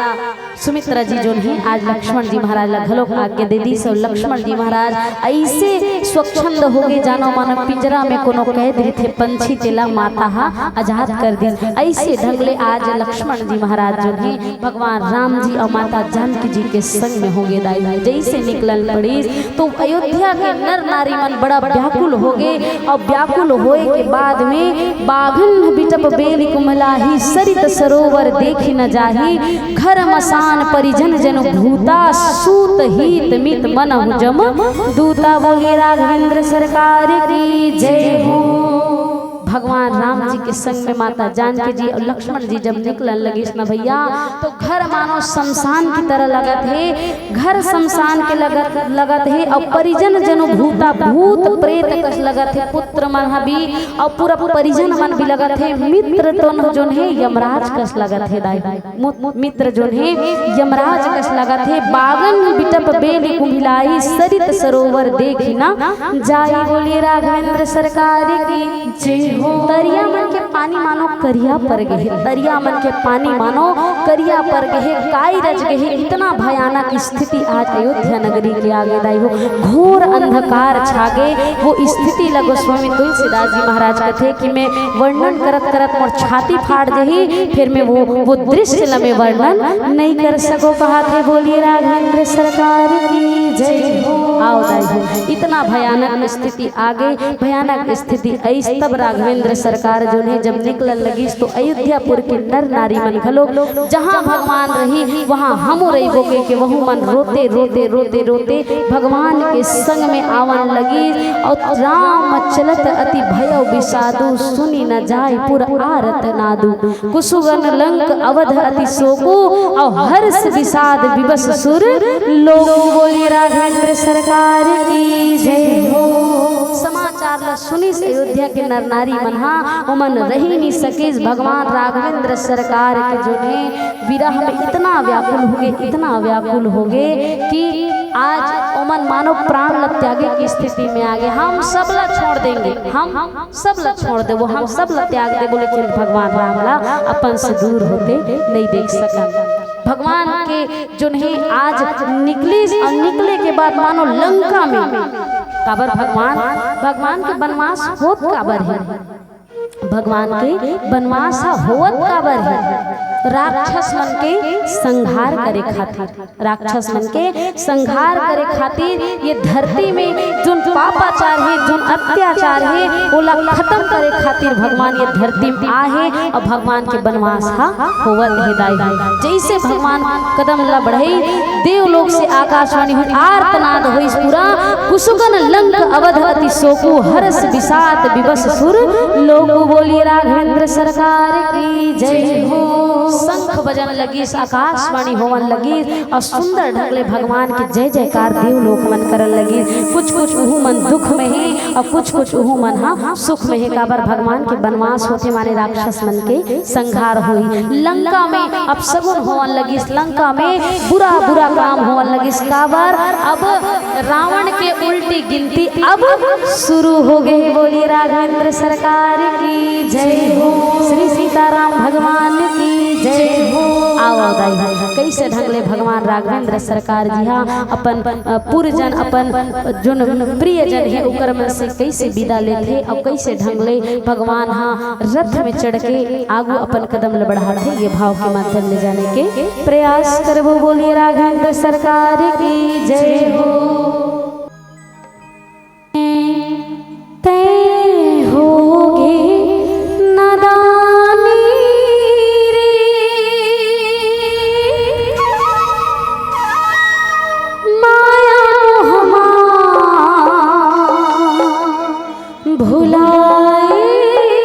सुमित्रा जी जोन हे आज लक्ष्मण जी महाराज ला घलोक आज्ञा दे दीस अउ लक्ष्मण जी महाराज ऐसे स्वच्छंद होगे, जानो मानो पिंजरा में कोनो कैद रहिथे पंछी, तेला माता हा आजाद कर दीस। ऐसे ढंग ले आज लक्ष्मण जी महाराज जोन हे भगवान राम जी अउ माता जानकी जी के संग में होगे दाई। जैसे निकलन पड़ीस तो अयोध्या के नर नारी मन बड़ा व्याकुल होगे अउ व्याकुल होए के बाद में बाघन बिटप बेलि कुम्हिलाही, सरित सरोवर देखि न जाही, घर मसान परिजन जनु भूता, सूत हीत मित मनहु जम दूता। बोलिए राघवेंद्र सरकार की जय हो। भगवान राम जी के संग में माता जानकी जी अउ लक्ष्मण जी जब निकलन लगिस न भैया, तो घर मानो शमशान की तरह लगत हे। घर शमशान के लगत, लगत हे अउ परिजन जनु भूता, भूत प्रेत कस लगत हे, पुत्र मन ह भी अउ पूरा परिजन मन भी लगत हे। मित्र तो न जोन हे यमराज कस लगत हे दाई, मु-, मित्र जोन हे यमराज कस लगत हे। बाघन बिटप बेलि कुम्हिलाही, सरित सरोवर देखि न जाही। बोलिए राघवेंद्र सरकार की जय हो। तरिया मन के पानी मानो करिया पर गे हे, तरिया मन के पानी मानो करिया पर गे हे, काई रच गे हे। इतना भयानक स्थिति आज अयोध्या नगरी के आगे दाई हो, घोर अंधकार छागे। वो स्थिति ला गोस्वामी तुलसीदास जी महाराज कथे कि मैं वर्णन करत करत मोर छाती फाट जही, फिर मैं वो, वो दृश्य ला मैं वर्णन नहीं कर सको कहाथे। बोलिए राघवेंद्र सरकार की जय हो। आओ दाई हो, इतना भयानक स्थिति आगे, भयानक स्थिति अइस तब राघवेंद्र सरकार जोन हे जब निकलन लगिस तो अयोध्यापुर के नर नारी मन घलो जहाँ भगवान रही वहाँ हमू रहिबो कहिके वहू मन रोते रोते रोते रोते भगवान के संग में आवन लगिस। अउ राम चलत अति भयउ बिसादु, सुनि न जाय पुर आरत नादु। कुसुगन लंक अवध अति सोकु, अउ हर्ष बिसाद बिबस सुर लोकु। बोलिए राघवेंद्र सरकार की जय हो। समाचार ला सुनिस अयोध्या के नर नारी मन हा, ओमन रही नहीं सकिस। भगवान राघवेंद्र सरकार के जोन हे विरह में इतना व्याकुल होगे, इतना व्याकुल होगे कि आज ओमन मानो प्राण ला त्यागे की स्थिति में आगे। हम सब ला छोड़ देंगे, हम सब ला छोड़ देबो, हम सब ला त्याग देबो, लेकिन भगवान राम ला अपन से दूर होते नहीं देख सकन। भगवान के जोन हे आज निकलिस अउ निकले के बाद मानो लंका में काबर भगवान, भगवान के बनवास होत काबर हे, भगवान के बनवास ह होवत काबर हे, राक्षस मन के संहार करे खातिर। राक्षस मन के संहार करे खातिर ये धरती में जोन पापाचार हे, जोन अत्याचार हे, ओला खत्म करे खातिर भगवान ये धरती में आहे अउ भगवान के बनवास हा होवत हे दाई। जैसे भगवान कदम ला बढ़ई, देवलोक से आकाशवाणी हुई, आर्तनाद होइस पूरा, कुसुगन लंक अवध अति सोकु, हर्ष बिसात बिबस सुर लोकु। बोलिए राघवेंद्र सरकार की जय हो। शंख बजन लगिस, आकाशवाणी होवन लगिस अउ सुंदर ढंग ले भगवान के जय जयकार देव लोक मन करन लगिस। कुछ कुछ उहू मन दुख में हे अउ कुछ कुछ उहू मन ह सुख में हे। काबर भगवान के बनवास होथे माने राक्षस मन के संहार होई। लंका में अपसगुन होवन लगिस, लंका में बुरा बुरा काम होवन लगिस। काबर अब रावण के उल्टी गिनती अब शुरू हो गे। बोलिए राघवेंद्र सरकार की जय हो, श्री सीताराम भगवान की जय हो। आओ दाई, कइसे ढंग ले भगवान राघवेंद्र सरकार जी हा अपन, अ, पुरजन, अपन, अ, जोन प्रियजन हे ओकर मन से कइसे विदा लेथे अउ कइसे ढंग ले भगवान हा रथ में चढ़ के आगू अपन कदम ल बढ़ाथे, ये भाव के माध्यम ले जाने के प्रयास करबो। बोलिए राघवेंद्र सरकार की जय हो। तैं होगे नदानी रे, माया मोह मा भुलाए रे।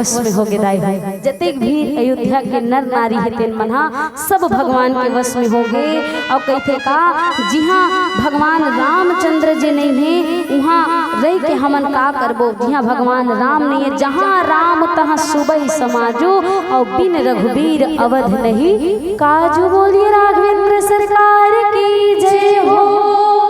वश में होगे दाई हो। जतेक भी अयोध्या के नर नारी हे तेन मन हा सब भगवान के वश में होगे। अउ कहिथे का, जिहाँ भगवान रामचंद्र जी नहीं हे, उहाँ रह के हमन का करबो? जिहाँ भगवान राम नहीं हे, जहाँ राम तहाँ सुबहि समाजो, अउ बिन रघुबीर अवध नहीं काजो। बोलिए राघवेंद्र सरकार की जय हो।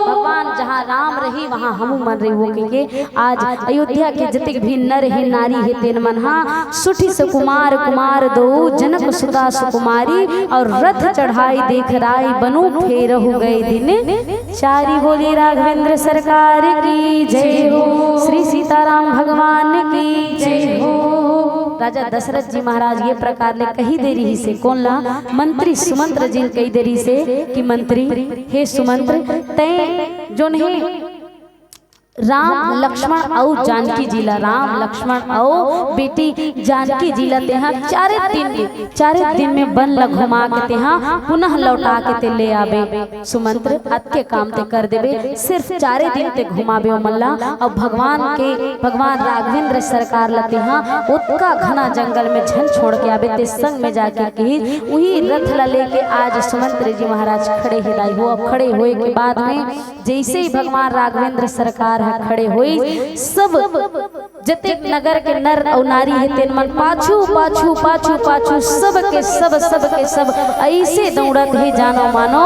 भगवान जहाँ राम रही, वहाँ हमू मन रही हो के आज अयोध्या के जतेक भी नर हे, नारी हे, तेन मन हा सुठी सुकुमार, कुमार दो जनक सुता सुकुमारी, अउ रथ चढ़ाई देख राई, बनु फेरहु गए दिन चारी। बोलिए राघवेंद्र सरकार की जय हो, श्री सीताराम भगवान की जय हो। राजा दशरथ जी महाराज ये प्रकार ले कही दे रहिसे, कोन ला? मंत्री सुमंत्र जी ल कही दे रहिसे कि मंत्री, हे सुमंत्र, तैं जोन हे राम लक्ष्मण अउ जानकी जी ला, राम लक्ष्मण अउ बेटी जानकी जी ला तेहा चारे दिन, चारे दिन में वन ला घुमा के तेहा पुनः लौटा के ते ले आबे। सुमंत्र, अतके काम ते कर देबे, सिर्फ चारे दिन ते घुमाबे ओमन ला। अउ भगवान के, भगवान राघवेंद्र सरकार ला तेहा ओतका घना जंगल में झन छोड़ के आबे, ते संग में जाके कही, उही रथ ला लेके आज सुमंत्र जी महाराज खड़े हे दाई हो। अब खड़े होए के बाद में जैसे ही भगवान राघवेंद्र सरकार ह खड़े होई, सब जतेक नगर के नर अउ नारी हे तेन मन पाछू, पाछू, पाछू, पाछू, सब के सब, सब के सब ऐसे दौड़त हे, जानो मानो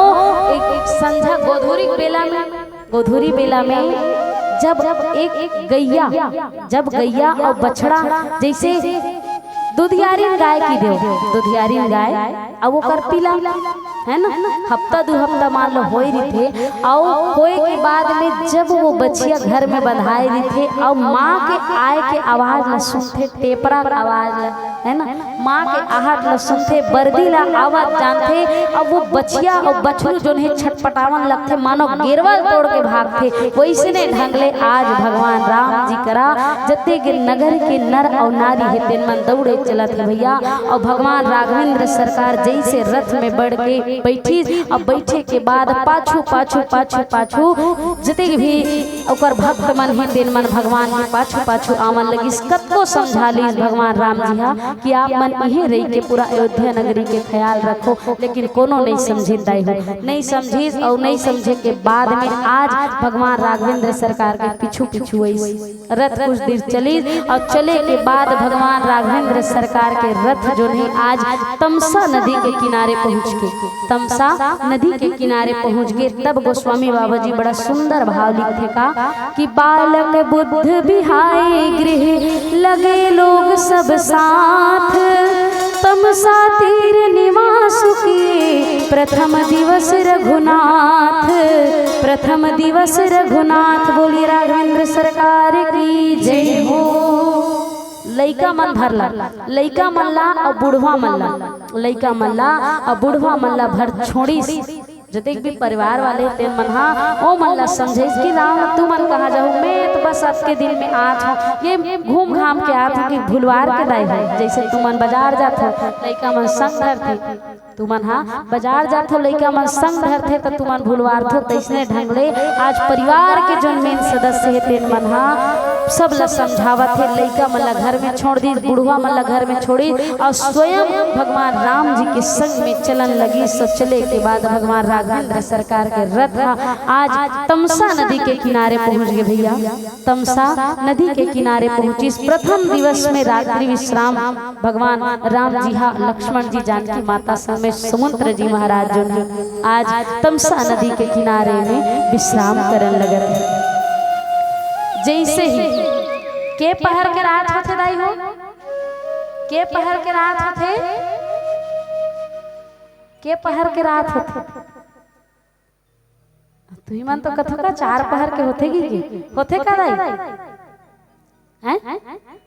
एक संझा गोधूरी बेला में, गोधूरी बेला में जब एक गैया, जब गैया अउ बछड़ा जैसे दुधियारिन गाय की देव, दुधियारिन गाय, अउ ओकर पिला, है ना, हफ्ता दू हफ्ता मान लो होए रहिथे, अउ होए के बाद में जब वो बछिया घर में बंधाए रहिथे, अउ माँ के आए के आवाज ला सुनथे, टेपरा के आवाज ला, है ना, माँ के आहट ला सुनथे, बरदी ला आवत जानथे, अउ वो बछिया अउ बछरू जोन हे छटपटावन लगथे, मानो गेरवा तोड़ के भागथे। वैसने ढंग ले आज भगवान राम जी करा जतेक नगर के नर अउ नारी हे तेन मन दौड़े चलत हे भैया। अउ भगवान राघवेंद्र सरकार जैसे रथ में बढ़ के बैठिस, अउ बैठे के बाद पाछू, पाछू, पाछू, पाछू जतेक भी ओकर भक्त मन हे तेन मन भगवान के पाछू, पाछू आवन लगिस। कतको समझा लीस भगवान राम जी हा कि आप मन इहें रहि के पूरा अयोध्या नगरी के ख्याल रखो, लेकिन कोनो नहीं समझिस दाई हो, नहीं समझिस। अउ नहीं समझे के बाद में आज भगवान राघवेंद्र सरकार के पीछू पीछू आइस। रथ कुछ देर चलिस अउ चले के बाद भगवान राघवेंद्र सरकार के रथ जोन हे आज तमसा नदी के किनारे पहुंच गे, तमसा नदी के किनारे पहुंच गे। तब गोस्वामी बाबा जी बड़ा सुंदर भाव लिखथे का कि बालक बुद्ध बिहाए गृह लगे लोग सब साथ, तमसा तीर निवासु किए प्रथम दिवस रघुनाथ, प्रथम दिवस रघुनाथ। बोलिए राघवेंद्र सरकार की जय हो। लइका मन भर ला, लइका मन ला अउ बुढ़वा मन ला, लइका मन ला अउ बुढ़वा मन ला भर छोड़िस। जतेक भी परिवार वाले तेन मन हा, ओ मन ला समझाइस कि राम, तुमन कहाँ जाहू, मैं तो बस अतके दिन में आत हूँ, ये घूम घाम के आत हूँ कि भुलवार के दाई हो, जैसे तुमन बाजार जात हो, लइका मन संग धरथे, तुमन हा बाजार जात हो, लइका मन संग धरथे, त तुमन भुलवारथो। तैसने ढंग ले आज परिवार के जोन मेन सदस्य हे, तेन मन हा सब ला समझावत हे, लइका मन ला घर में छोड़ दीस, बुढ़वा मन ला घर में छोड़िस, अउ स्वयं भगवान राम जी के संग में चलन लगिस। अउ चले के बाद भगवान राघवेंद्र सरकार के रथ हा आज तमसा नदी के किनारे पहुंच गे भैया। तमसा नदी के किनारे पहुंचिस। प्रथम दिवस में रात्रि विश्राम भगवान राम जी हा लक्ष्मण जी, जानकी माता समेत सुमंत्र जी महाराज जोन हे आज तमसा नदी के किनारे में विश्राम करन लगत हे। जैसे ही के पहर के रात होथे दाई हो, के पहर के रात होथे, के पहर के रात होथे। तुही मन तो कथो का चार पहर के होथे गी के? होथे का दाई? हैं?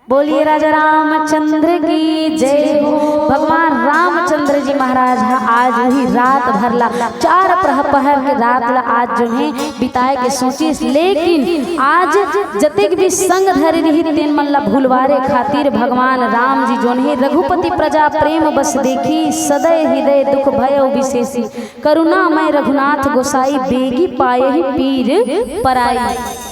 बोलिए राजा रामचंद्र की जय हो। भगवान रामचंद्र जी महाराज हा आज उही रात भर ला, चार प्रह-, पहर के रात ला आज जोन हे बिताए के सोचिस, लेकिन आज जतेक भी संग धरे रही तेन मन ला भुलवारे खातिर भगवान राम जी जोन हे रघुपति प्रजा प्रेम बस देखी, सदै हृदय दुख भयो विशेषी। करुणामय रघुनाथ गोसाई, बेगी पायहि पीर पराई।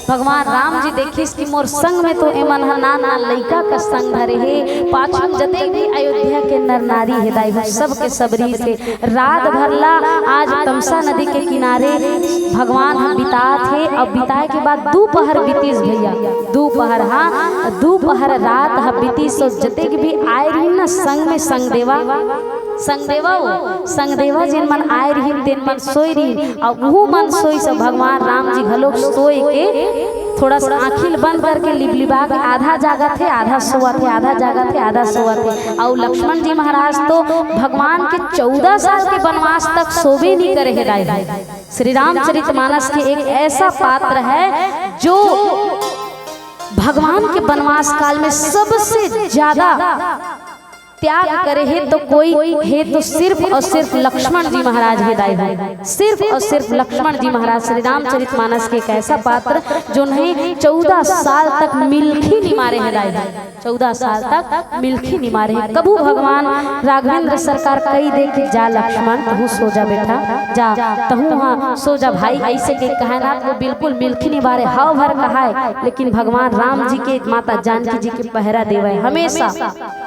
भगवान राम जी देखिस कि मोर संग में तो एमन ह नान नान लइका का संग धरे हे, पाछू जतेक भी अयोध्या के नर नारी हे दाई हो, सबके सबरी से रात भर ला आज तमसा नदी के किनारे भगवान ह बितात हे। अब बिताए के बाद दू पहर बीतिस भैया, दू पहर, हाँ, दू पहर रात ह बीतिस। तो जतेक भी आए रहिन ना संग में, संग देवा, संग देवा, ओ, संग देवा जेन मन आए रहिन, तेन मन सोए रहिन, अउ उहू मन सोइस, भगवान राम जी घलोक सोए के थोड़ा सा आँखी ल बंद करके लिबलिबा के आधा जागत हे, आधा सोवत हे, आधा जागत हे, आधा सोवत हे। अउ लक्ष्मण जी महाराज तो भगवान के चौदह साल के बनवास तक सोबे नहीं करे हे दाई। श्री रामचरित मानस के एक ऐसा पात्र है जो भगवान के बनवास काल में सबसे ज्यादा त्याग करे हे तो कोई हे तो सिर्फ और सिर्फ लक्ष्मण जी महाराज हे दाई हो। सिर्फ और सिर्फ लक्ष्मण जी महाराज। श्री रामचरित मानस के एक ऐसा पात्र जो नहीं चौदह साल तक मिलखी नहीं मारे हे दाई हो। चौदह साल तक मिलखी नहीं मारे हे। कभू भगवान राघवेंद्र सरकार कही दे कि जा लक्ष्मण, तहूँ सो जा बेटा, जा, तहूँ हाँ सो जा भाई, ऐसे के कहे ना, वो बिल्कुल मिलखी नहीं मारे, हाव भर कहाए, लेकिन भगवान राम जी के, माता जानकी जी के पहरा देवे हमेशा।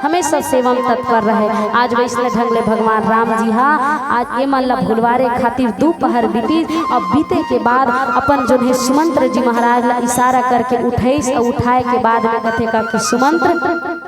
हमेशा सेवा में तत्पर रहे। आज वैसने ढंग ले भगवान राम जी हा आज एमन ला भुलवारे खातिर दू पहर बीतिस। अब बीते के बाद अपन जो है सुमंत्र जी महाराज ला इशारा करके उठेस, अउ उठाए के बाद में कथे का कि सुमंत्र,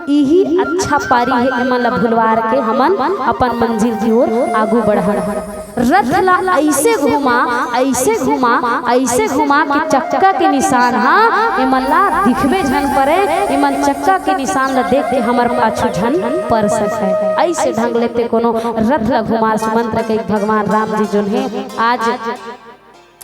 इही अच्छा पारी है, एमन ला भुलवार के हमन अपन मंजिल की ओर आगू बढ़न। रथ ला ऐसे घुमा, ऐसे घुमा, ऐसे घुमा कि चक्का के निशान हा एमन ला दिखबे झन परे। एमन चक्का के निशान ला देख के हमर पाछू झन पर सके। ऐसे ढंग ले ते कोनो रथ ला घुमा। सुमंत्र के भगवान राम जी जोन हे आज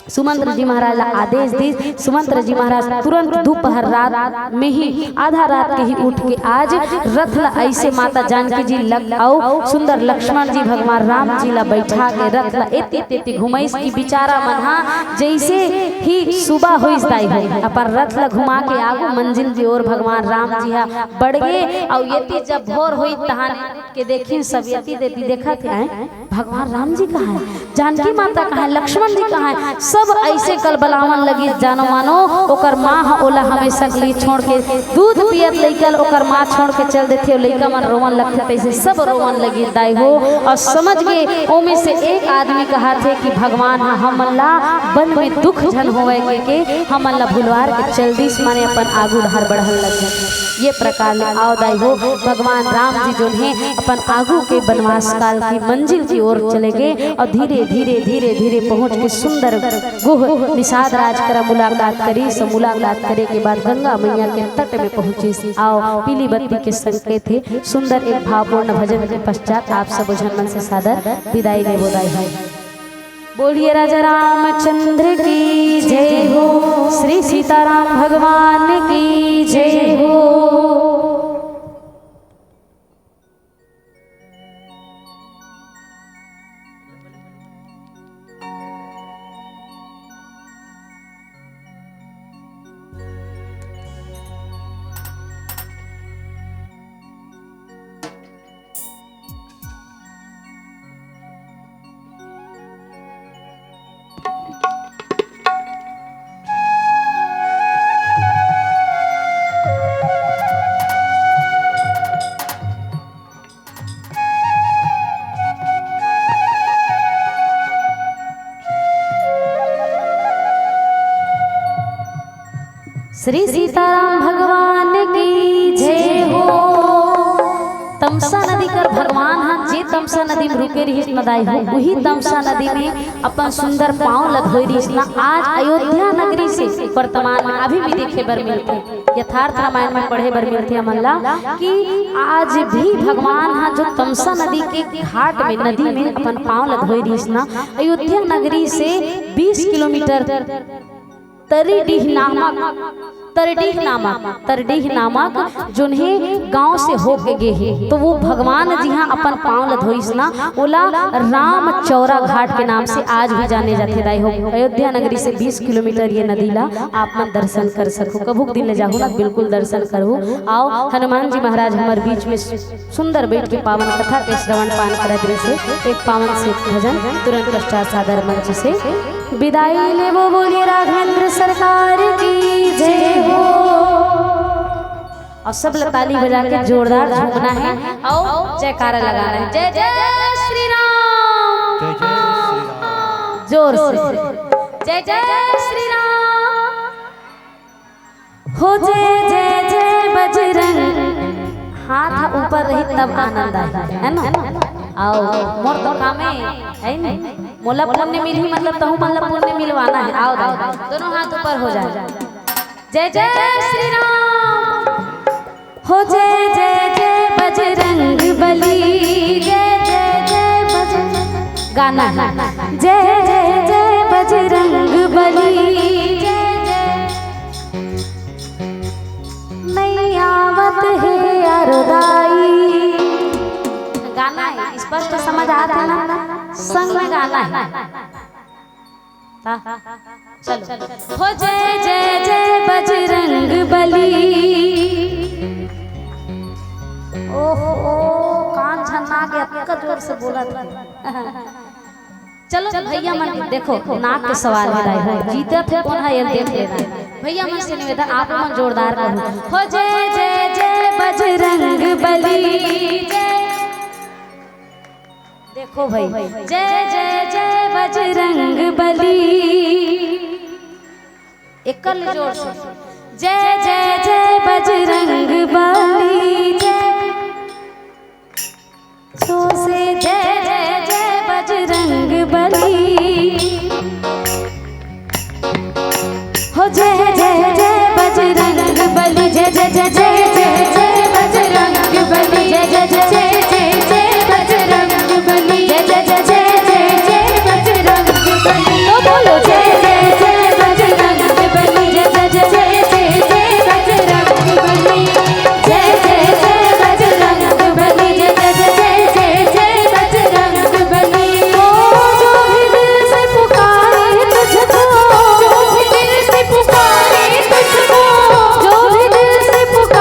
सुमंत्र जी महाराज ला आदेश दिस। सुमंत्र जी महाराज तुरंत दोपहर रात में ही, आधा रात के ही उठ के आज रथ ला ऐसे माता जानकी जी लग अउ सुंदर लक्ष्मण जी भगवान राम जी ला बैठा के रथ ला एती तेती घुमैस कि बिचारा मन हा जैसे ही सुबह होइस दाई हो, अपन रथ ला घुमा के आगू मंजिल की ओर भगवान राम जी हा बढ़ गे। अउ एती जब भोर होई तहान के देखिन सब एती तेती देखत हे, भगवान राम जी कहाँ है, जानकी माता कहाँ है, लक्ष्मण जी कहाँ है, सब ऐसे कलबलावन लगिस जानो मानो। ओकर माँ ह ओला हमेशा के लिए छोड़ के, दूध पियत लइका ल ओकर माँ छोड़ के चल देथे, अउ लइका मन रोवन लगथे, तैसे सब रोवन लगिस दाई हो। अउ समझ गे, ओमे से एक आदमी कहाथे कि भगवान ह हमन ला वन में दुख झन होवय के, के हमन ला भुलवार के चल दिस, माने अपन आगू डहर बढ़न लग गे। ये प्रकार ले अउ दाई हो, भगवान राम जी जोन हे अपन आगू के बनवास काल की मंजिल की ओर चले गे अउ धीरे धीरे धीरे धीरे पहुँच के सुंदर गोह निषाद राज करा मुलाकात करिस। मुलाकात करे के बाद गंगा मैया के तट में पहुँचिस। अउ पीली बत्ती के संकेत हे सुंदर एक भावपूर्ण भजन के पश्चात आप सब झन मन से सादर विदाई लेबो दाई हो। बोलिए राजा रामचंद्र की जय हो, श्री सीताराम भगवान की जय हो। श्री सीताराम भगवान की जय हो। तमसा नदी कर भगवान हा जे तमसा नदी में रुके रहिस न दाई हो, उही तमसा नदी में अपन सुंदर पाँव ल धोई रहिस न। आज अयोध्या नगरी से वर्तमान में अभी भी देखे बर मिलथे, यथार्थ रामायण में पढ़े बर मिलथे हमन ला कि आज भी भगवान हा जो तमसा नदी के घाट में, नदी में अपन पाँव ल धोई रहिस न, अयोध्या नगरी से बीस किलोमीटर तरडीह नामक, तरडीह नामक, तरडीह नामक जोन हे गांव से होके गे हे, तो वो भगवान जी हा अपन पाँव ल धोइस ना, ओला राम चौरा घाट के नाम से आज भी जाने जाथे। दाई हो, अयोध्या नगरी से बीस किलोमीटर ये नदी ला आप मन दर्शन कर सकहू, कभू दिन ले जाहू ना, बिल्कुल दर्शन करहू। अउ हनुमान जी महाराज हमर बीच में सुंदर बैठ के पावन कथा के श्रवण पान करत रहिस हे। एक पावन से भजन तुरंत पश्चात सादर मंच से विदाई लेबो। बोलिए राघवेंद्र सरकार की। जय हो। और सब ला ताली बजा के जोरदार झूमना है और जयकारा लगाना है। जय जय श्री राम। जय जय श्री राम। जोर से। जय जय श्री राम। हो जय जय जय बजरंग। हाथ ऊपर रही तब आनंद आही, है ना? आओ, मोर तो कामे है नहीं, मोला पुण्य मिलही, मतलब तहू मन ला पुण्य मिलवाना है। आओ दादा, दोनों हाथ ऊपर हो जाए। जय जय श्री राम। हो जय जय जय बजरंग बली, जय जय जय बजरंग। गाना है। जय जय जय बजरंग बली, जय जय। नहीं आवत हे यार दाई। गाना है, स्पष्ट समझ आता है ना? संग में गाना है। ता, चलो। हो जय जय जय बजरंग बली। ओहो, कान छन्ना के अतका जोर से बोलत हे। चलो भैया मन, देखो नाक के सवाल में दाई हो, जीतत हे कोन ह, ये देख लेना। भैया मन से निवेदन, आप मन जोरदार करो। हो जय जय जय बजरंग बली, जय। देखो भाई, जय जय जय बजरंग बली। एक कर ले जोर से। जय जय जय बजरंग बली, जय। जोर से जय जय जय बजरंग बली। हो जय जय जय बजरंग बली, जय जय जय जय जय जय बजरंग बली, जय जय जय जय जय जय बजरंग बली, जय जय जय जय जय जय बजरंग बली। तो बोलो जय जय जय बजरंग बली, जय जय जय जय जय जय बजरंग बली, जय जय जय बजरंग बली, जय जय जय जय जय बजरंग बली। ओ जो भी दिल से पुकारे तुझको, जो भी दिल से पुकारे तुझको, जो भी दिल से पुकारे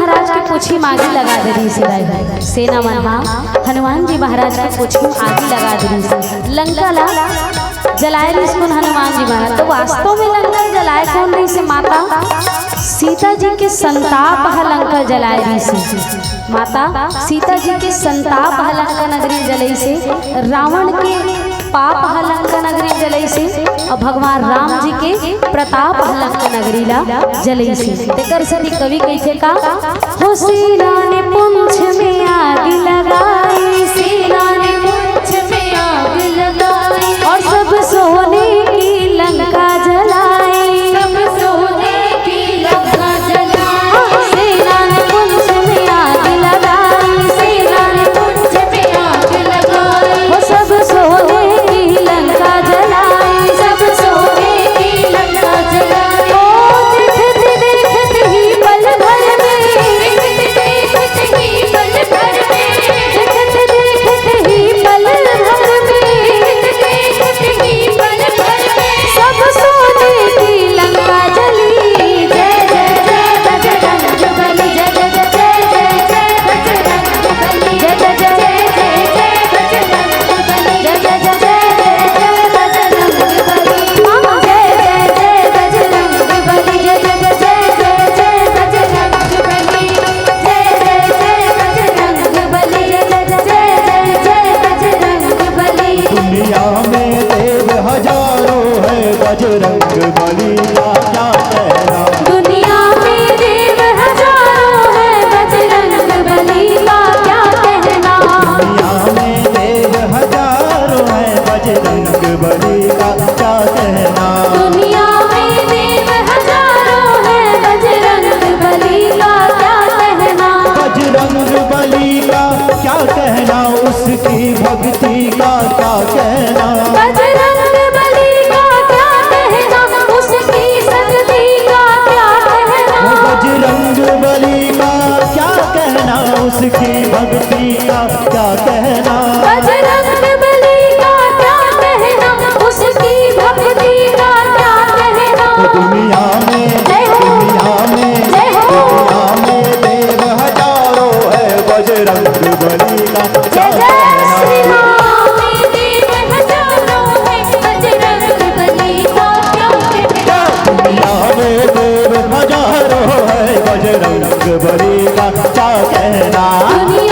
महाराज के पूछी म आगी लगा दे रहिस हे दाई। सेना मन ह हनुमान जी महाराज के पूछी म आगी लगा दे रहिस हे। लंका ला जलाए रहिस कोन? हनुमान जी महाराज। तो वास्तव में लंका जलाए कोन रहिस हे माता? सीता जी के संताप ह लंका जलाए रहिस हे। माता सीता जी के संताप ह लंका नगरी जलइस हे, रावण के पाप ह लंका नगरी जलइस हे, अउ भगवान राम जी के प्रताप ह लंका नगरी ला जलइस हे। तेकर सेती कवि कहिथे का, हो सीना ने पूंछ में आग लगाई, सीना ने पूंछ में आग लगाई, और सब सोने की लंका जलाई। सब सोने की लंका जलाई। सेना ने पूंछ में आग लगाई, सेना ने पूंछ में आग लगाई। वो सब सोने की लंका जलाई, सब सोने की लंका जलाई। ओ देखत देखत ही पल भर में, देखत देखत ही पल भर में, देखत देखत ही पल भर में, देखत देखत ही पल भर में, सब सोने की लंका जली। जय जय जय बजरंग बली, जय जय जय जय जय बजरंग बली, जय जय जय जय जय बजरंग बली, जय जय जय जय जय बजरंग बली, जय जय जय बजरंग बली, जय जय जय जय जय बजरंग बली, जय जय जय बजरंग बली, जय जय जय जय बजरंग बली। दुनिया में देव हजारों है, बजरंग बली का क्या कहना। दुनिया में देव हजारों है, बजरंग बली का क्या कहना। दुनिया में देव हजारों है, बजरंग बली का क्या कहना। दुनिया में देव हजारों है, बजरंग बली का क्या कहना। बजरंग बली का क्या कहना, उसकी भक्ति का क्या कहना। बजरंग बली का क्या कहना, उसकी शक्ति का क्या कहना। वो बजरंग बली का क्या कहना, उसकी भक्ति का क्या कहना। बजरंग बली का क्या कहना, उसकी भक्ति का क्या कहना। दुनिया में, जय हो। दुनिया में, जय हो। दुनिया में देव हजारों है, बजरंग बली का क्या जय जय कहना। श्री राम। देव हजारों है, बजरंग बली का क्या कहना। दुनिया में देव हजारों है, बजरंग बली का क्या कहना। दुनिया